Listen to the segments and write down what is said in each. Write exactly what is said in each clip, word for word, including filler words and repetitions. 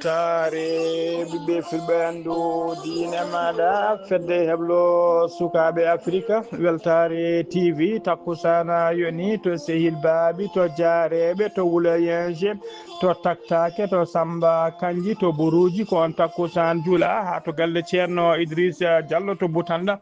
Weltaare ɓiɓɓe fulɓe anndu diine maaɗa, fedde heblo sukaaɓe Afrika. Weltaare T V, takkusana yoni to Sehil Baabi, to Jaareeɓe, to Wulayenje, to Taktaake, to Samba Kanji, to Buruuji, ko on takkusan juula haa to galle Ceerno Idrissa Diallo to Butanda.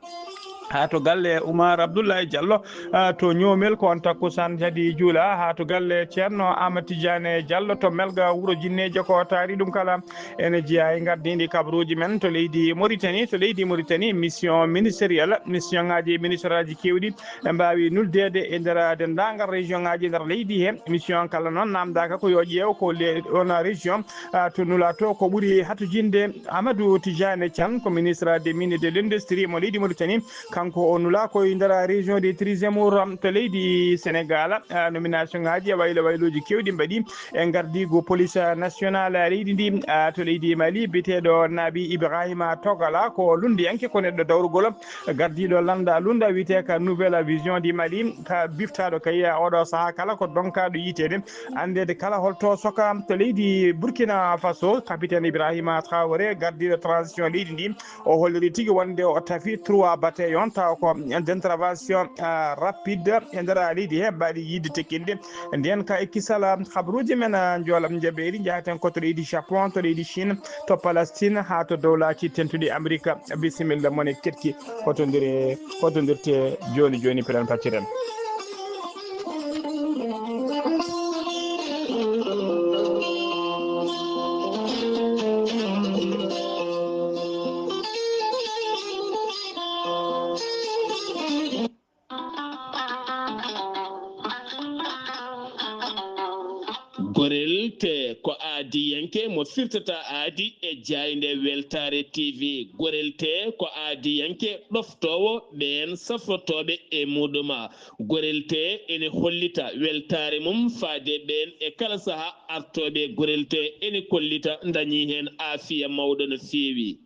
Haa to galle Oumar Abdoulaye Diallo, ah, to Ñoomel, ko on takkusaan kadi juula. Haa to galle Ceerno Amadou Tidiane Diallo to Melga, wuro Jinneeje, ko taari ɗum kala. Ene jeyaa e ngardiindi kabaruuji men to leydi Mauritanie. To leydi Mauritanie, mission ministériel, mission ngaaji, ministère aji keewɗi, ɓe mbaawi nuldeede e nder denndaangal région ngaaji nder leydi he. Mission kala noon naamndaaka ko yo ƴeew ko le-, on région, ah, to nulaa to, ko ɓuri hatojinde. Amadou Tidiane Thiam ko ministre des mines et de l'industrie mo leydi Mauritanie. Kanko o nulaa ko e nder région de Tri-Zemmour to leydi Sénégal. Ah, nomination ngaaji e waylo waylooji keewɗi mbaɗi e ngardiigu police nationale leydi ndi, ah, to leydi Mali, biyeteeɗo Nabi Ibrahima Togala, ko lunndiyanke, ko neɗɗo dawrugol, gardiiɗo lannda lunnda wiyetee ka Nouvelle Vision du Mali, ka biftaaɗo kay oɗo sahaa kala ko donkaaɗo yiyteede, anndeede kala holto soka. To leydi Burkina Faso, capitaine Ibrahima Traoré, gardiiɗo transition leydi ndi, o holliri tigi wonde o tafi trois bataillon, tawa ko d'intervention, ah, rapide e nder leydi he, mbaɗi yiɗde tekkinde. Nden ka e kisal, ah, habaruuji men, ah, njoolam njaɓeeri, njahaten ko to leydi Japon, to leydi Chine, to Palestine, haa to dowlaaji tentuɗi Amerika. Bisimilla mon e keɗki, hotondir-, hotondirte jooni jooni, piren pacciren. Gorel te ko aadiyanke mo firtata aadi e jaaynde Weltaare T V. Gorel te ko aadiyanke ɗoftoowo ɓeen safrotooɓe e muɗuma. Gorel te ene hollita weltaare mum faade ɓeen e kala saha artooɓe. Gorel te ene kollita ndañi heen aafiya mawɗo no feewi.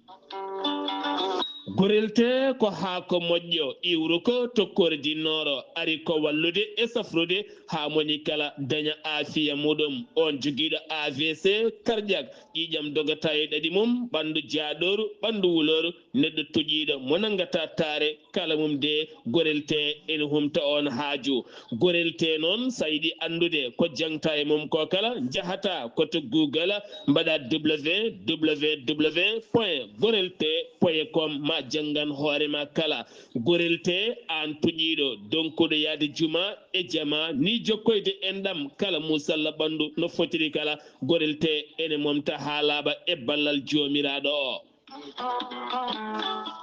Gorel te ko haako moƴƴo, iwruko to kordi nooro, ari ko wallude e safrude haa moni kala daña aafiya muɗum. On jogiiɗo A V C, karƴak, ƴiiƴam dogata e ɗaɗi mum, ɓanndu jaaɗooru, ɓanndu wulooru, neɗɗo toƴiiɗo mo nanngata taare, kala mum de, gorel te ene humta on haaju. Gorel te noon, so a yiɗi anndude ko jaŋta e mum ko kala, njahata ko to Google, mbaɗa W W W point gorel te point com, ma janngan hoore ma kala. Gorel te, aan toƴiiɗo, donkuɗo yahde juma e jama, ni jokkoyde enɗam kala musalla ɓanndu no fotiri kala, gorel te ene momta haa laaɓa e ballal Joomiraaɗo o.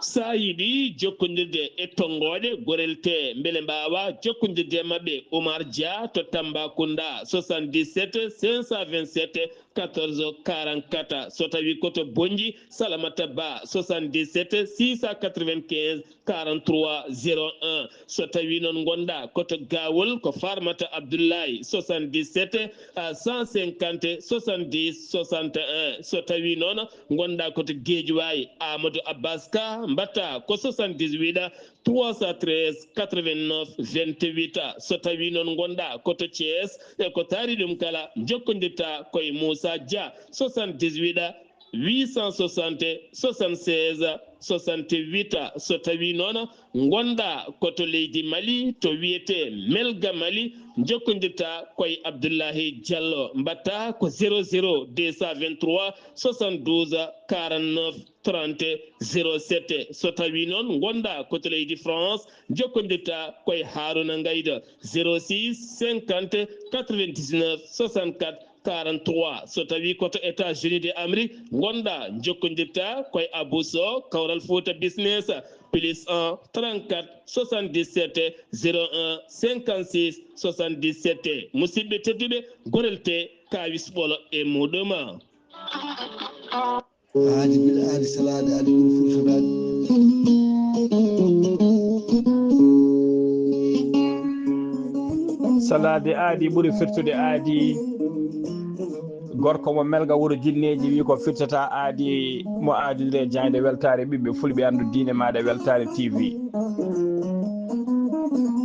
So a yiɗi jokkondirde e tonngooɗe gorel te, mbele mbaawa jokkondirde e maɓɓe, Oumar Dia to Tambacounda, soixante-dix-sept cinq cent vingt-sept quatorze quarante-quatre. So tawi ko to Bonnji, Salamata Ba, soixante-dix-sept six cent quatre-vingt-quinze quarante-trois zéro un. So tawi noon ngonɗa ko to Gawol, ko Farmata Abdoulaye, soixante-dix-sept à cent cinquante soixante-dix soixante et un. So tawi noon ngonɗa ko to Guédiawaye, Amadou Abbas Ka, mbatta ko soixante-dix-huit trois cent treize quatre-vingt-neuf vingt-huit. So tawi noon ngonɗa ko to Thiès, e ko taari ɗum kala, jokkondirta ko e Moussa Dia, soixante-dix-huit huit cent soixante soixante-seize soixante-huit. So tawi noon ngonɗa ko to leydi Mali, to wiyete Melga Mali, jokkondirta ko e Abdoulahi Diallo, mbatta ko zéro zéro deux cent vingt-trois soixante-douze quarante-neuf trente zéro sept. So tawi noon ngonɗa ko to leydi France, jokkondirta ko e Haruna Ngayda, zéro six cinquante quatre-vingt-dix-neuf soixante-quatre quarante-trois. So tawi ko to États-Unis de Amérique ngonɗa, jokkondirta ko e Abou Sow, Kawral Fouta Business, plus un trente-quatre soixante-dix-sept zéro un cinquante-six soixante-dix-sept. Musidɓe tedduɓe, gorel te kawis ɓolo e muɗum. Aadi bil aadi, salaade aadi ɓuri firtude aadi. Salaade aadi ɓuri firtude aadi. Gorko mo Melga, wuro jinneeji, wi ko firtata aadi mo aadindire jaaynde weltaare ɓiɓɓe fulɓe anndu diine maaɗa Weltaare T V.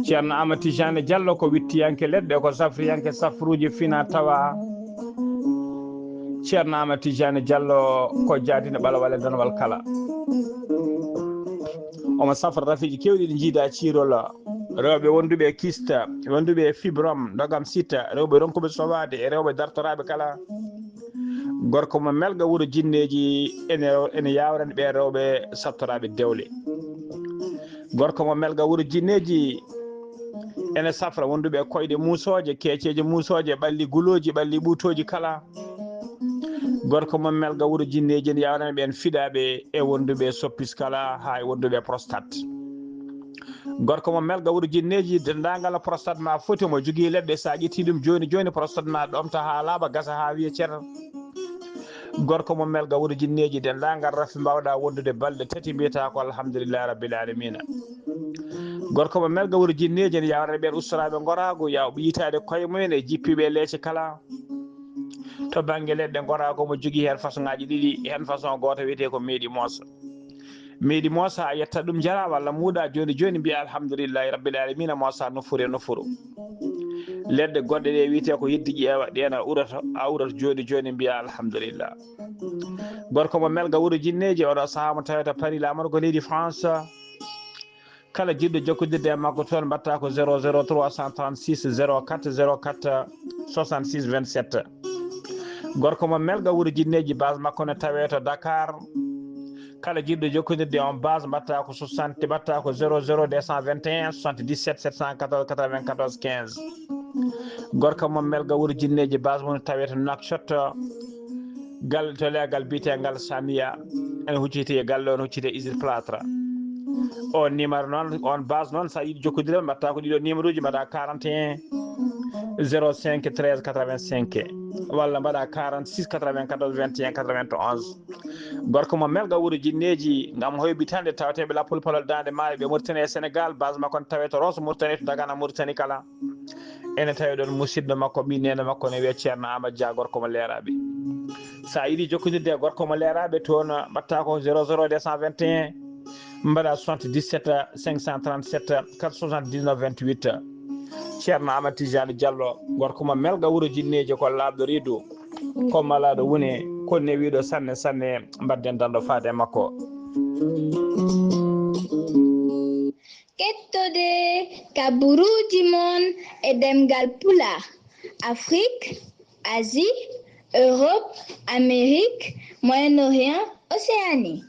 Ceerno Amadou Tijane Diallo ko wittiyanke leɗɗe, ko safriyanke safruuji fina tawa. Ceerno Amadou Tidiane Diallo ko jaadino ɓalawal e danwal kala. Omo safra rafiiji keewɗi ɗi njiida ciirol. Rewɓe wonduɓe e kista, wonduɓe e fibrom, ndogam sita, rewɓe ronkuɓe sowaade e rewɓe dartoraaɓe kala. Gorko mo melga wuro jinneeji ene, ene yaawrani ɓe rewɓe sattoraaɓe dewle. Gorko mo melga wuro jinneeji ene safra wonduɓe e koyɗe muusooje, keeceeje muusooje, ɓalli gulooji, ɓalli ɓuutooji kala. Gorko mo melga wuro jinneeji ene yaawrani ɓeen fiɗaaɓe e wonduɓe e soppis kala, haa e wonduɓe e prostate. Gorko mo melga wuro jinneeji, denndaangal prostate ma foti, mo jogii leɗɗe, so a ƴetti ɗum jooni jooni, prostate ma ɗomta haa laaɓa, gasa haa wiya cer. Gorko mo melga wuro jinneeji, denndaangal rafi mbaawɗa wondude balɗe tati, mbiyata ko alhamdulillahi rabbil alamina. Gorko mo melga wuro jinneeji, ene yaawrani ɓeen ustoraaɓe ngoraagu, yaawɓe yitaade koye mumen e jippiiɓe e leece kala. To bannge leɗɗe ngoraagu, mo jogii heen façon ŋaaji ɗiɗi, heen façon gooto wiyetee ko meeɗi moosa. Meeɗi moosa, a yetta ɗum, jara walla muuɗa jooni jooni, mbiya alhamdulillahi rabbil alamina, moosa nofuru e nofuru. Leɗɗe goɗɗe ɗe wiyetee ko yeddi ƴeewa, ɗeen a urata, a urata jooni jooni, mbiya alhamdulillah. Gorko mo melga wuro jinneeji, oɗo sahaa mo tawata Paris, laamorgo leydi France. Kala jiɗɗo jokkondirde e makko toon, mbaɗta ko zéro zéro trois cent trente-six zéro quatre zéro quatre soixante-six vingt-sept. Gorko mo melga wuro jinneeji, base makko ne tawee to Dakar. Kala jiɗɗo jokkondirde on base, mbaɗta ko soixante, mbaɗta ko zéro zéro deux cent vingt et un soixante-dix-sept sept cent quatorze quatre-vingt-quatorze quinze. Gorko mo melga wuro jinneeji, base mum tawee to Nouakchott. Gal to leegal biyeteegal Samia, ene hucciti e galle, on hucciti e usine plâtre. On numéro noon, on base noon, so a yiɗi jokkondirde, mbaɗta ko ɗiɗo numéro uji, mbaɗa quarante et un zéro cinq treize quatre-vingt-cinq, walla mbaɗa quarante-six quatre-vingt-quatorze vingt et un quatre-vingt-onze. Gorko mo melga wuro jinneeji, ngam hoybitande tawateeɓe lappol palol Daande Maayo ɓe Mauritanie e Sénégal, base makko ne tawee to Rosso Mauritanie, to Dagana Mauritanie kala. Ene tawi ɗon musidɗo makko, ɓii neene makko ne wiyee Ceerno Amadou Dia, gorko mo Leeraaɓe. So a yiɗi jokkondirde e gorko mo Leeraaɓe toon, mbaɗta ko zéro zéro deux cent vingt et un, mbaɗa soixante-dix-sept cinq cent trente-sept quatre soixante-dix-neuf vingt-huit. Ceerno Amadou Tidiane Diallo, gorko mo melga wuro jinneeji, ko laaɓɗo reedu, ko malaaɗo wune, ko newiiɗo sanne sanne, mbaɗden danɗo faade e makko. Kettode kaburuuji mon e ɗemngal Pulaar, Afrik, Asie, Europe, Amérique, Moyen-Orient, Océanie.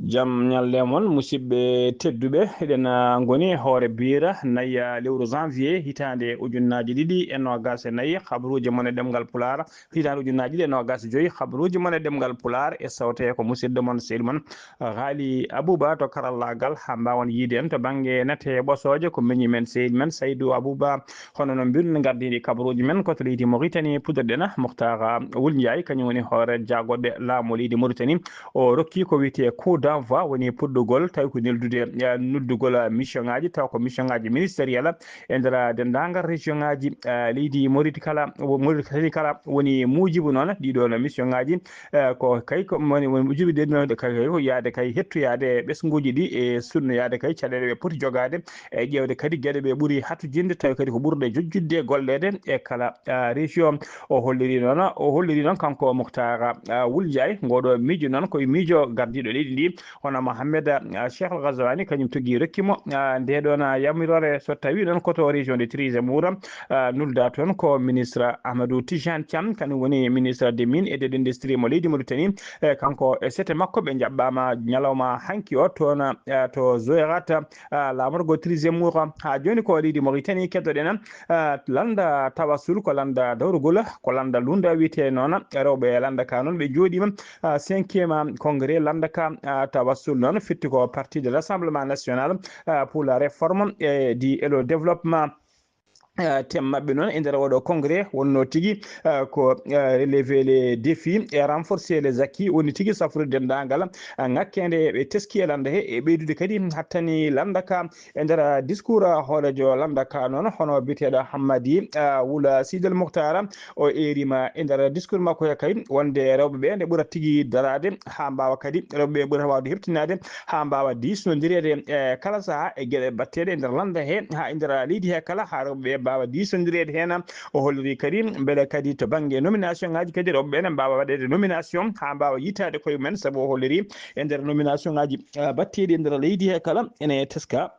Jam ñalle mon, musidɓe tedduɓe. Eɗen, ah, ngoni hoore biira nayi, ah, lewru janvier, hitaande ujunnaaji ɗiɗi e noogaas e nayi. Kabaruuji mon e ɗemngal Pulaar, hitaande ujunnaaji ɗiɗi e noogaas e joyi. Kabaruuji mon e ɗemngal Pulaar e sawte ko musidɗo mon, sehil mon, Ghali Abouba to karallaagal, haa mbaawon yiyde en to bannge nate ɓosooje, ko miñi men, sehil men Saydou Abouba. Hono no mbiruɗen, ngardiiɗi kabaruuji men ko to leydi Mauritanie, puɗɗorɗen Mouhtara Wul Ndiaye, kañum woni hoore jaagoɗe laamu leydi Mauritanie. O rokki ko wiyetee coup d'envoi, woni puɗɗugol, tawi ko neldude, eh, noddugol, eh, mission ŋaaji, taw ko mission ŋaaji ministériel e nder denndaangal région ŋaaji, eh, leydi Mauritanie kala, wo-, Mauritanie kala. Woni muujibu noon, ɗiɗo no mission ŋaaji, eh, ko kay ko woni, woni muujibu ɗiɗo no kay, kay ko yaade kay hettoyaade ɓesnguuji ɗi e sunnoyaade kay caɗeele ɓe poti jogaade, e ƴeewde kadi geɗe ɓe ɓuri hattojinde, tawi kadi ko ɓurɗe jojjudde golleede e kala, ah, région. O holliri noon, o holliri noon kanko Mouhtara, ah, Wul Ndiaye, ngoɗo miijo noon ko miijo gardiiɗo leydi ndi, hono Mohamed, ah, Cheikh Al Ghazouani, kañum tigi rokki mo, ah, nde ɗoon, ah, yamiroore, so tawi noon ko to région de Tirizé Moura, ah, nulda toon ko ministre Amadou Tidiane Thiam, kañum woni ministre des mines et de l'industrie mo leydi Mauritanie. E kanko e sete makko ɓe njaɓɓaama ñalawma hanki o toon, ah, to Zouérate, ah, laamorgo Tirizé Moura. Haa jooni ko leydi Mauritanie keddoɗen, ah, lannda Tawassul, ko lannda dawrugol, ko lannda lunda wiyetee noon. Rewɓe lannda ka noon ɓe njooɗiima, ah, cinquième congrès lannda ka, ah, Tawassul noon, firti ko Parti de Rassemblement National, ah, pour la Réforme et di, et le Développement. Eh, thème maɓɓe noon e nder oɗo congrès wonno tigi, eh, ko, eh, relever les défis et renforcer les acquis, woni tigi safrude denndaangal, eh, ŋakkeende ɓe teski e lannda he, e ɓeydude kadi hattani lannda ka. E nder, eh, discours, eh, hooreejo lannda ka noon, hono biyeteeɗo Hammadi, eh, Wula Sidel Mukhtar, o eerima e nder discours makko he kay wonde rewɓe ɓe nde ɓurata tigi daraade haa mbaawa kadi, rewɓe ɓe ɓurata waawde heɓtinaade haa mbaawa diisnondireede e kala sahaa e geɗe batteeɗe e nder lannda he, haa e nder leydi he kala, haa rewɓe ɓe mbaawa diisondireede heen. O holliri kadi mbele kadi to bannge nomination ngaaji kadi rewɓe ɓe ne mbaawa waɗeede nomination haa mbaawa yiitaade koye mumen, sabu o holliri e nder nomination ngaaji, ah, batteeɗi e nder leydi he kala ene teska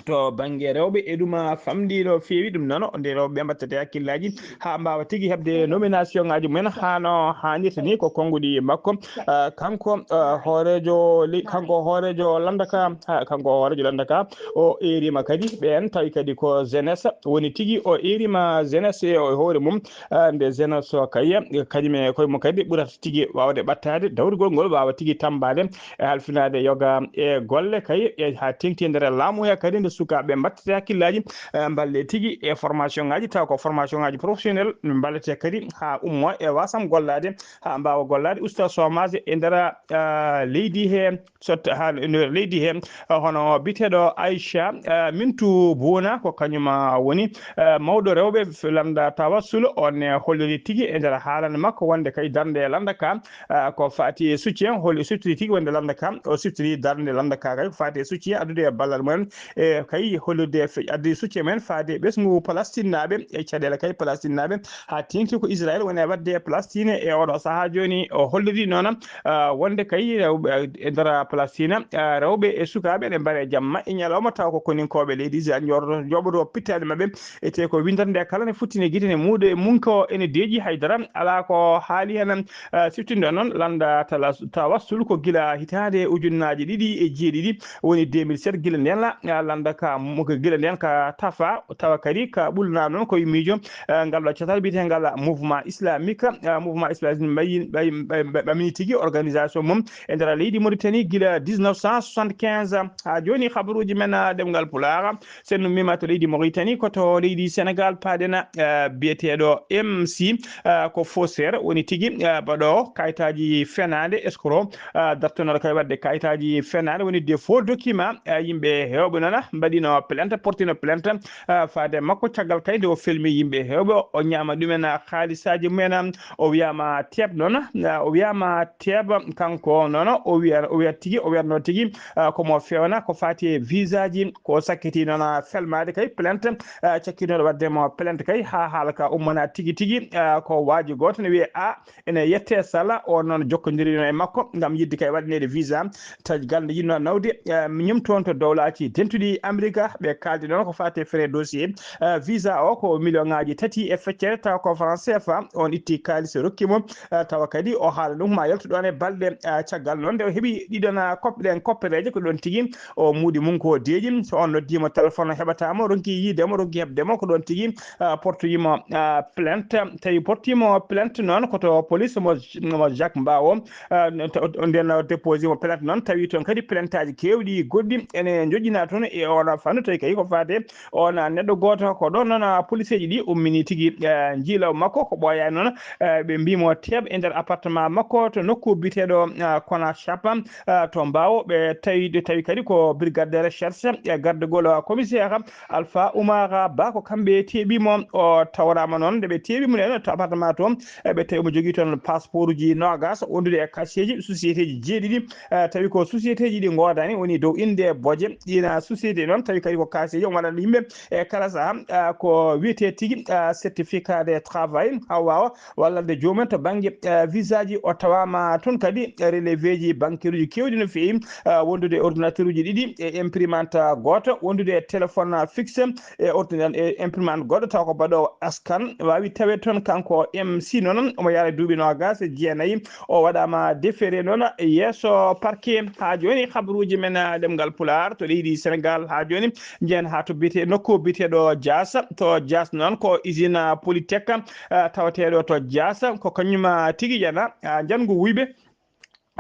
to bannge rewɓe e ɗum, ah, famɗi no feewi. Ɗum noon nde rewɓe ɓe mbattata hakkillaaji haa mbaawa tigi heɓde nomination ngaaji mumen haa no haanirta ni. Ko konnguɗi makko, ah, kanko, ah, hooreejo le-, kanko hooreejo lannda ka, ah, kanko hooreejo lannda ka, o eerima kadi ɓeen tawi kadi ko jeunesse woni tigi. O eerima jeunesse e hoore mum, ah, nde jeunesse o kay, kañum e koye mum kadi ɓurata tigi waawde ɓattaade dawrugol ngol, waawa tigi tammbaade e halfinaade yoga e golle kay, e haa teeŋti e nder laamu he kadi nde sukaaɓe mbattata hakkillaaji, eh, mballe tigi e formation ngaaji, taw ko formation ngaaji professionnel, mballete kadi haa ummo e wasam gollaade, haa mbaawa gollaade, usta chômage e nder, ah, leydi he, sotta haa e nder leydi he. Ah, hono biteɗo Aisha, ah, Mintu Bona, ko kañum, ah, woni, ah, mawɗo rewɓe f-, lannda tawassul, on ne holliri tigi e nder haalande makko wonde kay darnde lannda ka, ah, ko faati e soutien, holi siftiri tigi wonde lannda ka, o siftiri darnde lannda ka kay ko faati e soutien addude e ballal mumen, e kay hollude fe-, addi soutien men faade ɓesngu Palestinnaaɓe e caɗeele kay Palestinnaaɓe haa teeŋti ko Israël woni e waɗde e Palestine e oɗo sahaa jooni. O holliri noon, ah, wonde kay rewɓe e nder Palestine, ah, rewɓe e sukaaɓe ene mbaɗa jamma e ñalawma taw ko koninkooɓe leydi Israël njooɗoto, njooɓoto pittaali maɓɓe. Ete ko winndannde kala ne futtine gite ne muuɗe mum ko ene deeƴi, haydara alaa ko haali heen. Ah, siftinde noon lannda tala-, tawassul ko gila hitaande ujunnaaji ɗiɗi e jeeɗiɗi, woni deux mille sept, gila ndeen la, ah, lannda ka mo-, ko gila ndeen ka tafa, tawa kadi ka ɓulna noon ko miijo, ah, ngal ɗo catal biyetee ngal mouvement islamique, ah, mouvement islamique ɓayi-, ɓayi-, ɓayi-, ɓayi-, ɓamini tigi organisation mum e nder leydi Mauritanie gila dix-neuf cent soixante-quinze. Haa jooni habaruuji men, ah, ɗemngal Pulaar, so en ummiima to leydi Mauritanie, ko to leydi Sénégal paaɗen, eh, biyeteeɗo M C, eh, ko faussaire woni tigi, eh, baɗoowo kayitaaji fenaande, escroc, eh, dartonooɗo kay waɗde kayitaaji fenaande, woni de faux document. Eh, yimɓe heewɓe noon mbaɗino plainte, portino plainte, eh, faade makko. Caggal kay nde o felmi yimɓe heewɓe, o ñaama ɗumen, eh, haalisaaji mumen. O wiyaama teeb noon, eh, o wiyaama teeb kanko noon, o wiya, o wiya tigi, o wiyatno tigi, ah, ko mo fewna ko faati e visa ji, ko sakkiti noon, ah, felmaade kay plainte, ah, cakkitinooɗo waɗde mo plainte kay haa haala ka ummana tigi tigi, ah, ko waaji gooto ne wiyee A, ene yette Sala, o noon jokkondirino e makko ngam yiɗde kay waɗaneede visa, tawi gannde yiɗno nawde, ah, ñum toon to dowlaaji dentuɗi Amerika, ɓe kaaldi noon ko faati e frais dossier, ah, visa o ko million ŋaaji tati e feccere, tawa ko franc C F A, on itti kaalis rokki mo, ah, tawa kadi o haala ɗum ma yaltu ɗoon e balɗe, ah, caggal noon nde o heɓi ɗiɗon, ah, koppe ɗen koppereeje, ko ɗoon tigi o muudi mum ko deeƴi. So on noddiima téléphone, o heɓataa mo, ronki yiide mo, ronki heɓde mo, ko ɗoon tigi, ah, portoyii mo, ah, plainte. Tawi portiima mo plainte noon ko to police mo, mo Jacques Mbawo, ah, n-, to, o, nden o déposé mo plainte noon, tawi toon kadi plainte aji keewɗi goɗɗi ene njoƴƴinaa toon e oon fannu, tawi kadi ko faade on neɗɗo gooto. Ko ɗoon noon, ah, policeeji ɗi ummini tigi, ah, njiilaw makko, ko ɓooyaani noon, ah, ɓe mbii mo teeb e nder appartement makko to nokku biyeteeɗo, ah, Konachap, ah, to Mbaawo. Ɓe tawi, ɓe tawi kadi ko brigade de recherche e gardegol, ah, commissaire Alpha Oumar Ba, ko kamɓe teeɓi mo. O tawraama noon nde ɓe teeɓi mo nden to appartement to, eh, ɓe tawi mo jogii toon passeport uji noogas wondude e cachet ji société ji jeeɗiɗi, eh, tawi ko société ji ɗi ngoodani, woni dow innde Boje. Ɗiin société noon tawi kadi ko cachet ji, omo waɗana yimɓe e kala sahaa, ah, ko wiyetee tigi, ah, certificat de travail, haa waawa wallande joomum en to bannge, ah, visa ji. O tawaama toon kadi relevé ji bancaire uji keewɗi no feewi, ah, wondude e ordinateur uji ɗiɗi e imprimante gooto, wondude e téléphone fixe e ordina-, e imprimante goɗɗo taw ko baɗoowo askan. Waawi tawee toon kanko M C noon, omo yaara duuɓi noogas e jeenayi. O waɗaama déféré noon yeeso parquet. Haa jooni, habaruuji men, ah, ɗemngal Pulaar to leydi Senegaal haa jooni, njehen haa to biyetee, nokku biyeteeɗo Diass. To Diass noon, ko usine Polytech, ah, tawateeɗo to Diass. Ko kañum, ah, tigi yana, ah, njanngu wuyɓe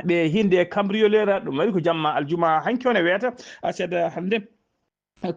ɓe hinnde e cambrioleur. Ɗum waɗi ko jamma aljuma hanki on e weeta, ah, seeɗa hannde.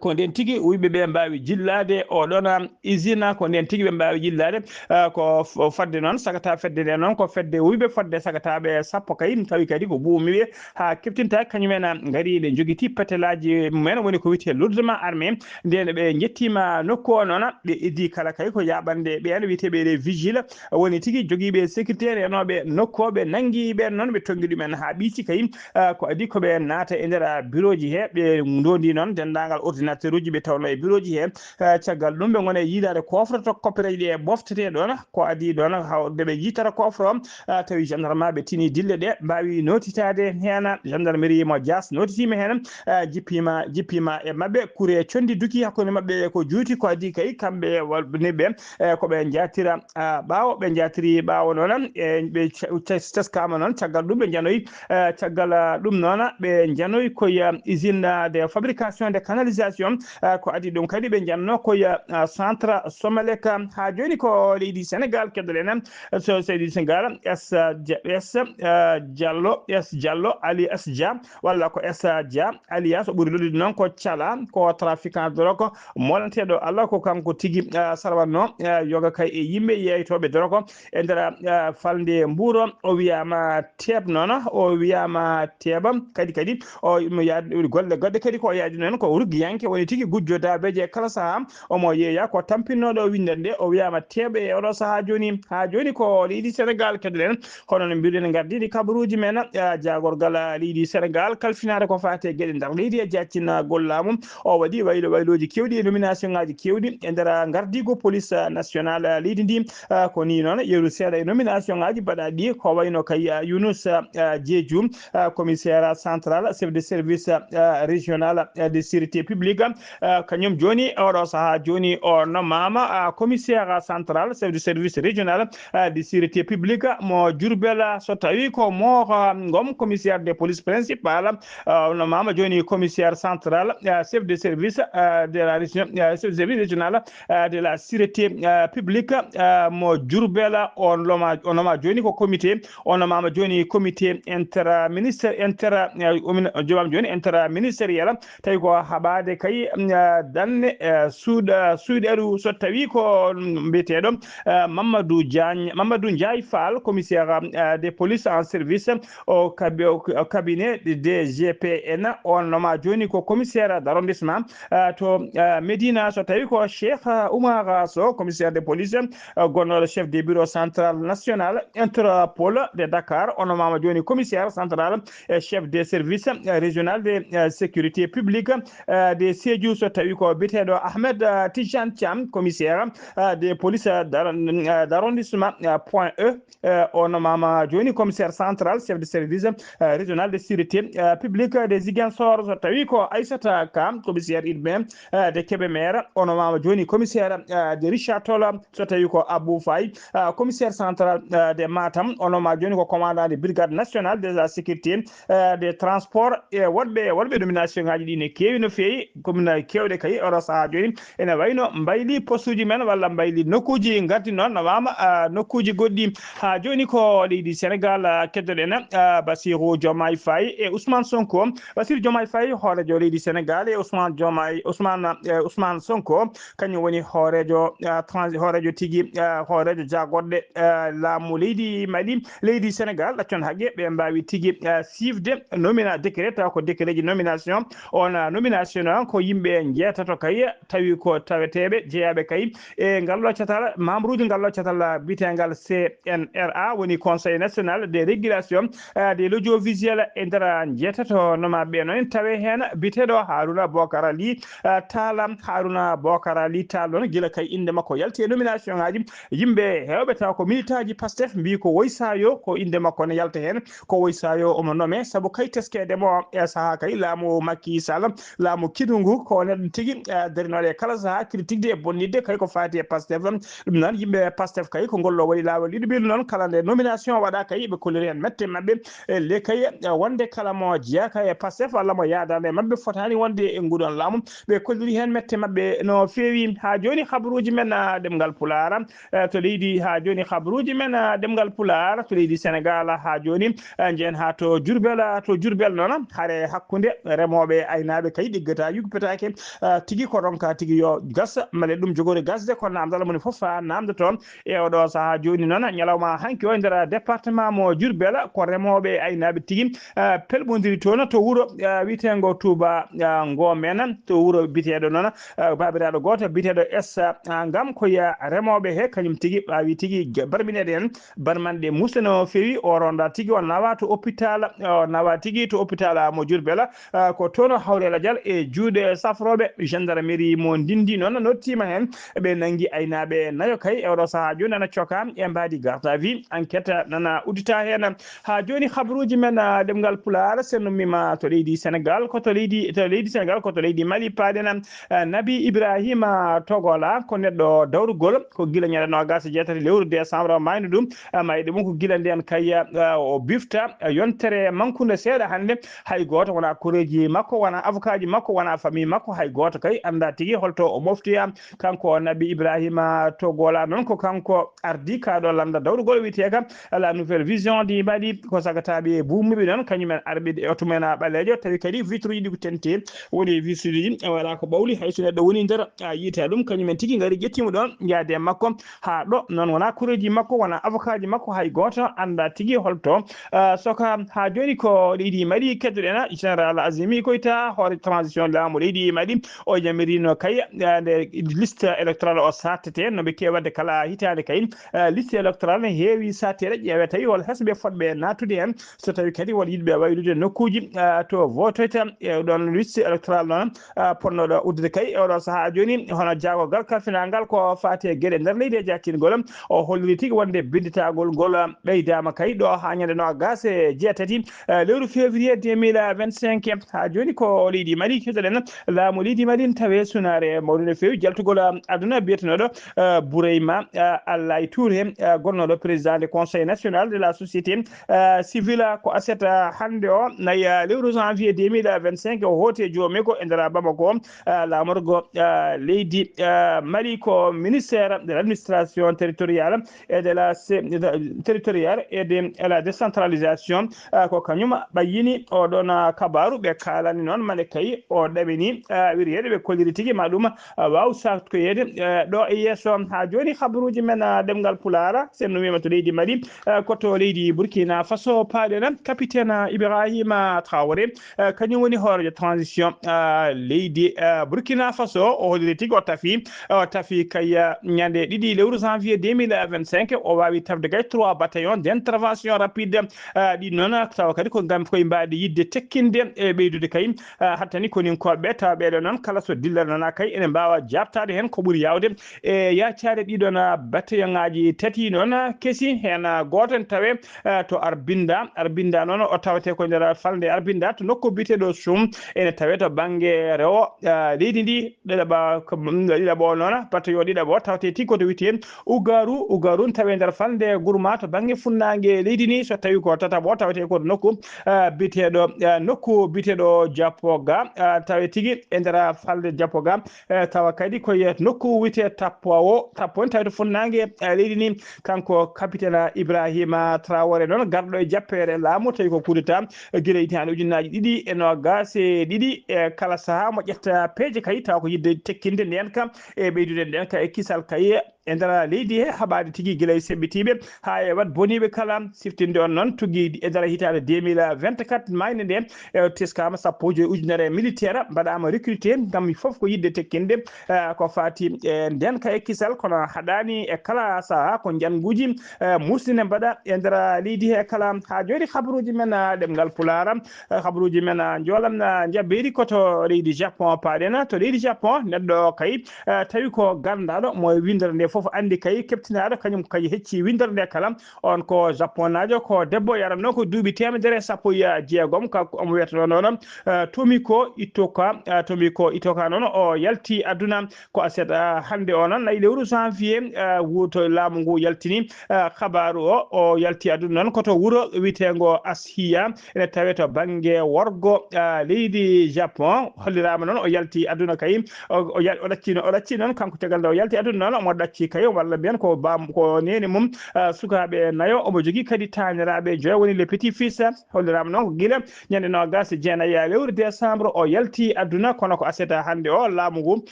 Ko ndeen tigi wuyɓe ɓe mbaawi jillaade oo ɗoon, ah, usine, ko ndeen tigi ɓe mbaawi jillaade. Ah, ko f-, fodde noon, sagata fedde nde noon, ko fedde wuyɓe fodde sagataaɓe sappo kay, tawi kadi ko buumi ɓe haa keftinta kañum en, ah, ngari ɓe njogitii petelaaji mumen, woni ko wiyetee lourdement armé. Ndeen ɓe njettiima nokku o noon, ɓe iddi kala kay ko yaaɓande ɓeen wiyeteeɓe les vigiles, woni tigi jogiiɓe sécurité, reenooɓe nokku o, ɓe nanngi ɓeen noon, ɓe tonngi ɗumen haa ɓiyti kay. Ah, ko adii ko ɓe naata e nder, ah, birooji he, ɓe ndoondi noon denndaangal ordinateur uji ɓe tawno e bureau ji he. Eh, caggal ɗum ɓe ngona e yiidaade coffre to koppereeji ɗi e boftetee ɗoon, ko adii ɗoon hawde ɓe yiitata coffre o, eh, tawi gendarme ɓe tini dille ɗe mbaawi notitaade heen. Gendarmerie mo Dias notitima heen, eh, jippiima, jippiima e maɓɓe. Kure conndi duki hakkunde maɓɓe ko juuti, ko adii kay kamɓe wonɓe, eh, ko ɓe njaatira, ah, ɓaawo, ɓe njaatiri ɓaawo noon, e ɓe ca-, ca-, teskaama noon, caggal ɗum ɓe njanoyi, eh, caggal, ah, ɗum noon ɓe njanoyi koye, ah, usine, ah, de fabrication de canalisation, eh, ko adii ɗum kadi ɓe njanno koye, ah, centre Somelec. Haa jooni ko leydi Sénégal, keddoɗen, eh, so, so leydi Sénégal, S, ah, Dia-, S, ah, Diallo, S Diallo, Ali S Dia, walla ko S Dia, alias o ɓuri lollude noon ko Cala, ko trafiquant drogue, molanteeɗo Allah, ko kanko tigi, ah, sarwanno, ah, yoga kay e yimɓe yeeytooɓe drogue e nder, ah, falnde Mbuuro. O wiyaama Teeb noon, o wiyaama Teeba kadi, kadi o mo yaad-, golle goɗɗe kadi ko o yaadi noon ko ruggiyanke, woni tigi gujjo daabeeje e kala sahaa. Omo yeeya ko tampinnooɗo winndannde, o wiyaama Teeb e oɗo sahaa jooni. Haa jooni ko leydi Sénégal keddoɗen. Kono no mbiruɗen, ngardiiɗi kabaruuji men, ah, jaagorgal, ah, leydi Sénégal, kalfinaade ko faati e geɗe nder leydi e jaaccingol laamu. O waɗi waylo waylooji keewɗi e nomination ngaaji keewɗi e nder, ah, ngardiigu police, ah, national, ah, leydi ndi. Ah, ko nii noon, yeru seeɗa e nomination ngaaji baɗaaɗi ɗi, ko wayno kay, ah, Younouss, ah, Diédhiou, ah, commissaire central, chef de service, ah, régional, ah, de sécurité publique, ah, kañum jooni, oɗo sahaa jooni, o nommaama, ah, commissaire central, chef de service régional, ah, de sécurité publique mo Diourbel. So tawi ko Moor, ah, Ngom, commissaire de police principal, ah, o nommaama jooni commissaire central, ah, chef de service, ah, de la région, ah, chef de service régional, ah, de la sûreté, ah, publique, ah, mo Diourbel. O noma-, o nommaama jooni ko comité, o nommaama jooni comité interministériel, inter, ah, o min-, o jomaama jooni interministériel. Tawi ko haɓaade kay, mm, ah, danne, eh, suuɗ-, ah, suuɗeru, so tawi ko, mm, mbiyeteeɗo, eh, Mamadou Diagne, Mamadou Ndiaye Fall, commissaire, eh, de police en service au cabi-, au cabinet de D G P N. On nommaama jooni ko commissaire d'arrondissement, eh, to, eh, Médina. So tawi ko Cheikh, eh, Oumar Sow, commissaire de police, eh, gonnoɗo chef de bureau central national Interpol de Dakar. O nommaama jooni commissaire central e chef de service, eh, régional de, eh, sécurité publique, eh, de Sédhiou, so tawi ko biyeteeɗo Ahmed, eh, Tidiane Thiam, commissaire, eh, de police, eh, d'ar-, eh, d'arrondissement, eh, point E. Eh, o nommaama jooni commissaire central, chef de service, eh, régional de sûreté, eh, publique de Ziguinchor, so tawi ko Aissata Ka, commissaire urbain, eh, de Kébémer. O nommaama jooni commissaire, eh, de Richard Toll, so tawi ko Abou Faye, ah, commissaire central, ah, de Matam. O nommaama jooni ko commandant de brigade nationale de la sécurité, ah, des transports. E woɗɓe, woɗɓe nomination ngaaji ɗi ne keewi no feewi, commune keewɗe kay oɗo sahaa jooni ene wayno mbayli postuuji men walla mbayli nokkuuji ngardi noon, nommaama, ah, nokkuuji goɗɗi. Haa jooni ko leydi Sénégal, ah, keddoɗen, ah, Bassirou Diomaye Faye e Ousmane Sonko. Bassirou Diomaye Faye, hooreejo leydi Sénégal, e Ousmane Diomaye, Ousmane, eh, Ousmane Sonko, kañum woni hooreejo, ah, trans-, hooreejo tigi, ah, hooreejo jaagorɗe, ah, laamu leydi Mali, leydi Sénégal, ɗaccon haqqe, ɓe mbaawi tigi, ah, siifde nomina-, décret, tawa ko décret ji nomination. On, ah, nomination noon ko yimɓe njeetato kay, tawi ko taweteeɓe, jeyaaɓe kay e ngal ɗo catal, membre uji ngal ɗo catal, ah, biyeteengal C N R A, woni Conseil National de Régulation, ah, de l'Audiovisuel. E nder njeetato nomaaɓe noon tawe heen biyeteeɗo Haruna Bokar Ali, ah, Talla. Haruna Bokar Ali Talla noon, gila kay innde makko yalti e nomination ngaaji, yimɓe heewɓe tawa ko militant ji Pastef mbiyi ko woy sayo ko innde makko ne yalta heen, ko woy sayo omo nommé, sabu kay teskeede mo e sahaa kay laamu Macky Sall, laamu kiiɗngu ngu, ko neɗɗo tigi, eh, darinooɗo e kala sahaa critique de e bonnitde kay ko faati e Pastef. Ɗum noon, yimɓe Pastef kay ko ngol ɗo waɗi laawol ɗiɗi ɓilu noon, kala nde nomination waɗa kay ɓe kolliri heen mette maɓɓe. E le kay, eh, wonde kala mo jeyaka e Pastef walla mo yaadaande e maɓɓe fotaani wonde e nguɗon laamu. Ɓe kolliri heen mette maɓɓe no feewi. Haa jooni, habaruuji men, ah, ɗemngal Pulaar, eh, to leydi, haa jooni, habaruuji men, ah, ɗemngal Pulaar to leydi Senegaal, haa jooni, eh, njehen haa to Jurbel, ah, to Jurbel noon, hare hakkunde remooɓe e aynaaɓe kay ɗiggata, yuppetaake, ah, tigi ko ronka tigi yo gas, mbele ɗum jogori gasde, ko naamndal moni fof, ah, naamndoto. E oɗo sahaa jooni noon, ñalawma hanki o, e nder département mo Diourbel, ko remooɓe e aynaaɓe tigi, ah, pelɓondiri toon to wuro, ah, wiyeteengo Touba, ah, Ngomen, to wuro biyeteeɗo noon, ah, baabiraaɗo gooto biyeteeɗo Essa, ah, Ngam, ko ya remooɓe he, kañum tigi ɓaawi tigi ge-, barmineede heen, barmanɗe muusde no feewi. O ronda tigi, o nawa to hôpital, o nawa tigi to hôpital mo Diourbel, ah, ko toon o hawri e lajal e juuɗe safrooɓe. Gendarmerie mo Ndinndi noon noddiima heen. Ɓe nanngi aynaaɓe nayo kay e oɗo sahaa jooni ana cokaa e mbaadi garde à vue. Enquête nana uddita heen. Haa jooni habaruuji men, ah, ɗemngal Pulaar, so en ummiima to leydi Senegaal, ko to leydi, to leydi Senegaal, ko to leydi Mali paaɗen. Ah, Nabi Ibrahima Togola ko neɗɗo dawrugol, ko gila ñande noogaas e jeetati lewru décembre maayno ɗum. Ah, mayde mum ko gila ndeen kay, ah, o bifta, ah, yontere mankunde seeɗa hannde. Hay gooto wonaa koreeji makko, wonaa avocatji makko, wonaa famille makko, hay gooto kay anndaa tigi holto o moftoyaa. Kanko Nabi Ibrahima Togola noon, ko kanko ardii kaa ɗo lannda dawrugol wiyeteeka La Nouvelle Vision du Mali. Ko sagataaɓe buumiiɓe noon, kañum en arɓe e oto mumen ɓaleejo, tawi kadi vitre uji ɗi ko tenti, woni vitre uji, wala ko ɓawli, hay so neɗɗo woni nder, a yiyta ɗum, kañum en tigi ngari ƴettii mo ɗoon, njaade e makko haa ɗo. Noon wonaa koreeji makko, wonaa avocatji makko, hay gooto anndaa tigi holto, ah, soka. Haa jooni ko leydi Mali keddoɗen, Général Azimi Goïta, hoore transition laamu leydi Mali, o yamirino kay, ah, nde liste électorale o sattete, no ɓe keewi waɗde kala hitaande kay, ah, liste électorale ne heewi satteede, ƴeewee tawi hol hesɓe fotɓe naattude heen, so tawi kadi won yiɗɓe waylude nokkuuji, ah, to votoyta e ɗoon liste électorale noon, ah, potnooɗo uddude kay e oɗo sahaa jooni, hono jaago ngal kalfinaangal ko faati e geɗe nder leydi e jaatingol, o holliri tigi wonde binnditagol ngol ɓeydaama kay ɗo haa ñande noogaas e jeetati, eh, lewru février deux mille vingt-cinq. Haa jooni ko leydi Mali keɗoɗen, laamu leydi Mali ne tawee sunaare mawɗo no feewi jaltugol, ah, aduna biyetenooɗo, eh, Boureyma, eh, Allaye Touré, eh, gonnooɗo président du Conseil national de la société, eh, civile, ko aset, eh, hannde o, nayi, eh, lewru janvier deux mille vingt-cinq, o hooti e joomii ko e nder Bamako, eh, laamorgo, eh, leydi, eh, Mali, ko ministère de l'administration territoriale et de la sé-, de, territoriale et de la décentralisation, eh, ko kañum ɓayyini oɗon, eh, kabaaru. Ɓe kaalani noon mane kay o ɗaɓini, eh, wiriyeede ɓe kolliri tigi ma ɗum, eh, waaw saaktoyeede, eh, ɗo e yeeso. Haa jooni habaruuji men, eh, ɗemngal Pulaar, so en ummiima to leydi Mali, eh, ko to leydi Burkina Faso paaɗen. Capitaine Ibrahima Traoré, eh, kañum woni hooreejo transition, eh, leydi, eh, Burkina Faso. O holliri tigi o tafi, o tafi kay, eh, ñande ɗiɗi lewru janvier deux mille vingt-cinq, o waawi tafde kay trois bataillons d'intervention rapide, eh, ɗi noon tawa kadi ko ngam koye mbaadi yiɗde tekkinde e ɓeydude kay, eh, hattani koninkooɓe, tawa ɓeeɗo noon kala so dillere nana kay ene mbaawa jaabtaade heen ko ɓuri yaawde. E yaacaade ɗiɗon, ah, bataillon ŋaaji tati noon, ah, kesi, heen, ah, gooto ene tawee, ah, to Arbinda. Arbinda noon o tawetee ko nder falnde Arbinda to nokku biyeteeɗo Sum, ene tawee to bannge rewo, ah, leydi ndi. Ɗiɗaɓa ko, mm, ɗiɗaɓo o noon, bataillon ɗiɗaɓo tawetee tigi ko to wiyetee Ugaru. Ugaru ne tawee nder falnde Gurma to bannge funnaange leydi ndi. So tawii ko tataɓo tawetee ko to nokku, ah, biyeteeɗo, ah, nokku biyeteeɗo Japoga, ah, tawee tigi e nder falnde Japoga. Eh, tawa kadi ko e nokku wiyetee Tappo o, Tappo ne tawi to funnaange, eh, leydi ndi. Kanko capitaine Ibrahima Traoré noon, garɗo e jappeere laamu, tawi ko coup d'État, eh, gila hitaande ujunnaaji ɗiɗi e noogaas e ɗiɗi, eh, kala sahaa mo ƴetta peeje kay, tawa ko yiɗde tekkinde ndeen kam e ɓeydude ndeen ka e kisal kay e nder leydi he, haɓaade tigi gila e seɓɓitiiɓe haa e waɗ boniiɓe kala. Siftinde on noon, tigi e nder hitaande deux mille vingt-quatre, maayde nde, e teskaama sappo e joy ujunere militaire mbaɗaama recruté, ngam fof ko yiɗde tekkinde, eh, ko faati e ndeen ka e kisal, kono haɗaani e kala sahaa ko njannguuji, eh, muusɗine mbaɗa e nder leydi he kala. Haa jooni habaruuji men, eh, ɗemngal Pulaar, eh, habaruuji men, eh, njoolam, eh, njabbeeri ko to leydi Japon paaɗen. To leydi Japon, neɗɗo kay, eh, tawi ko ganndaaɗo mo winndere nde fof anndi kay, keptinaaɗo, kañum kay hecci winndere nde kala. On ko Japonnaajo, ko debbo yaranno ko duuɓi teemedere e sappo e jeegom, kanko omo wiyata noon, eh, Tomiko Itoka, eh, Tomiko Itoka noon o yalti aduna ko aset, eh, hannde o noon, nayi lewru janvier, eh, wu-, to laamu ngu yaltini, eh, kabaaru o, o yalti aduna noon ko to wuro wiyeteengo Ashiya, ene tawee to bannge worgo, eh, leydi Japon. Holliraama noon o yalti aduna kay, o, o yal-, o ɗaccino, o ɗacci noon kanko caggal nde o yalti aduna noon, omo ɗacci kay walla mbiyen ko baam-, ko neene mum, eh, sukaaɓe nayo, omo jogii kadi taaniraaɓe joyo, woni le petit fils. Holliraama noon ko gila ñande noogaas e jeenayi lewru décembre o yalti aduna, kono ko aset hannde o laamu ngu,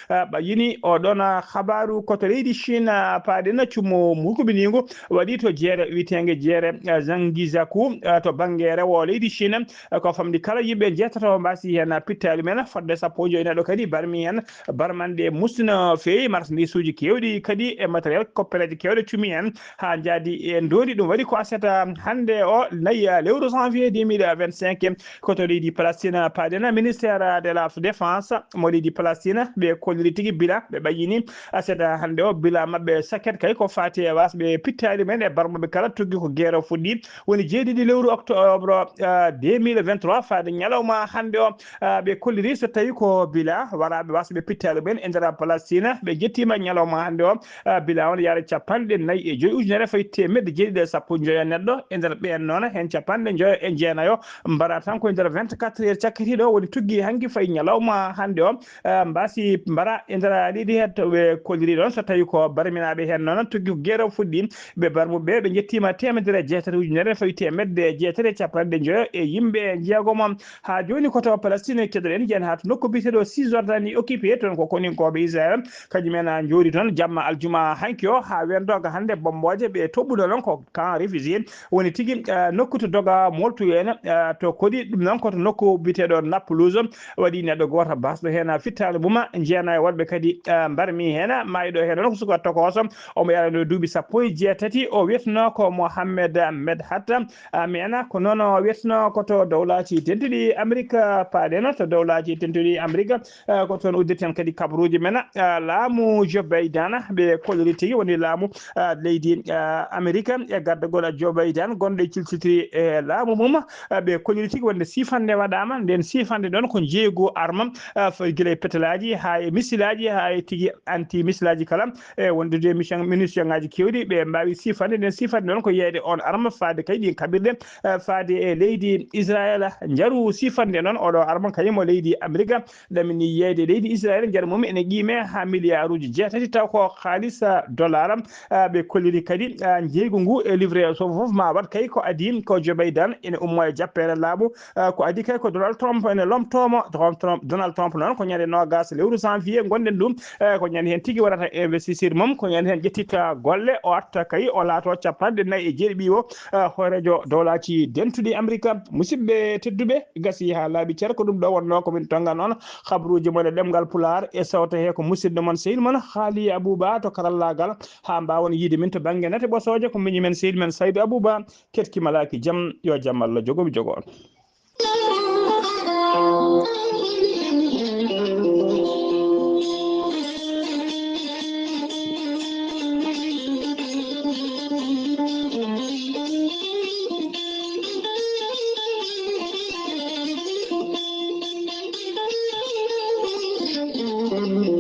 eh, ɓayyini o ɗoon, eh, kabaaru ko to leydi Chine, eh, paaɗen cummu mukubiniingu waɗi to jeere wiyeteenge jeere, eh, Zhangjiakou, eh, to bannge rewo leydi Chine, eh, ko famɗi kala yimɓe njeetato mbaasi heen pittaali men, fodde sappo e joy neɗɗo kadi barmi heen, barmanɗe muusɗi no feewi, marchandise uji keewɗi kadi e matériel, koppereeje keewɗe cumi heen haa njaadi e ndondi. Ɗum waɗi ko aset hannde o, nayi lewru janvier deux mille vingt-cinq. Ko to leydi Palestine paaɗen. Ministère de la Défense mo leydi Palestine, ɓe kolliri tigi bila, ɓe ɓayyini aset hannde o bila maɓɓe saket, kay ko faati e wasɓe pittaali men e barmaɓe kala tuggi ko guerre o fuɗɗi. Woni jeeɗiɗi lewru octobre, ah, deux mille vingt-trois, faade ñalawma hannde o, ah, ɓe kolliri so tawi ko bila waraaɓe wasɓe pittaali men e nder Palestine. Ɓe jettiima ñalawma hannde o, ah, bila on yaara capanɗe nayi e joyi ujunere fayi teemedde jeeɗiɗi e sappo njoyo neɗɗo. E nder ɓeen noon, heen capanɗe njoyo e jeenayo mbara tan ko e nder vingt-quatre heures cakkitiiɗo woni tuggi hanki fayi ñalawma hannde o, ah, mbasi mbara e nder leydi he to ɓe kolliri ɗon. So tawi ko barminaaɓe heen noon tuggi ko guerre o fuɗɗi, ɓe barmuɓe ɓe jettiima teemedere e jeetati ujunere fayi teemedde jeetati e capanɗe njoyo e yimɓe jeegomo. Haa jooni ko to Palestine keɗoɗen, njiyen haa to nokku biyeteeɗo Cisjordanie occupé, toon ko koninkooɓe Israël, kañum en a njooɗi toon jamma aljuma hanki o haa weendoga hannde bombooje ɓe toɓɓuno noon ko camp réfugié, woni tigi, eh, nokku to doga moltu en, eh, to koɗi ɗum noon ko to nokku biyeteeɗo Naplouse. Waɗi neɗɗo gooto basɗo heen fittaandu mum, jeena e woɗɓe kadi, eh, mbarmi heen, maayɗo heen noon ko suka tokooso, omo yahra no duuɓi sappo e jeetati, o wiyetnoo ko Mohammed Medhat. Amen, ko noon o wiyetnoo ko to dowlaaji dentuɗi Amerik, paaɗen to dowlaaji dentuɗi Amerik, eh, ko toon uddirten kadi kabaruuji men. Eh, laamu Joe Biden, ɓe kolliri tigi woni laamu, eh, leydi, eh, Amerik e gardagol Joe Biden, gonɗo e cilciltiri e laamu mum. Eh, ɓe kolliri tigi wonde siifannde waɗaama, nden siifannde ɗon ko njeeygu arma, eh, fo gila e petelaaji haa e misilaaji haa e tigi anti misilaaji kala. E wondude mission, munition ŋaaji keewɗi, ɓe mbaawi siifannde nden siifannde ɗon ko yeeyde on arma faade kay ɗin kaɓirɗe, eh, faade e leydi Israël. Njaru siifannde noon oɗo arma kañum o leydi Amerika ɗamini yeeyde leydi Israël, njaru mum ene qiime haa miliyaaruuji jeetati, taw ko haalisa dollar. Ah, ɓe kolliri kadi, ah, njeeygu ngu e livret so fof ma waɗ kay ko adii ko Joe Biden ene ummo e jappeere laamu. Ah, ko adii kay ko Donald Trump ene lomtoomo, Donald Trump, Donald Trump noon ko ñande noogas lewru janvier ngonɗen ɗum. Eh, ko ñande heen tigi waɗata investiture mum, ko ñande heen ƴettitta golle, o arta kay o laato capanɗe nayi e jeeɗiɗi o, eh, hooreejo dowlaaji dentuɗi Amerika. Musidɓe tedduɓe, gasi haa laaɓi cer, ko ɗum ɗo wonnoo ko min tonngano on kabaruuji mon e ɗemngal Pulaar e sawto he ko musidɗo mon sehil mon Haali Abuba to karallaagal. Haa mbaawon yiide min to bannge nate ɓosooje ko miñi men sehil men Saydu Abuba. Keɗki malaaki jam, yo jam Allah jogo mi jogo on.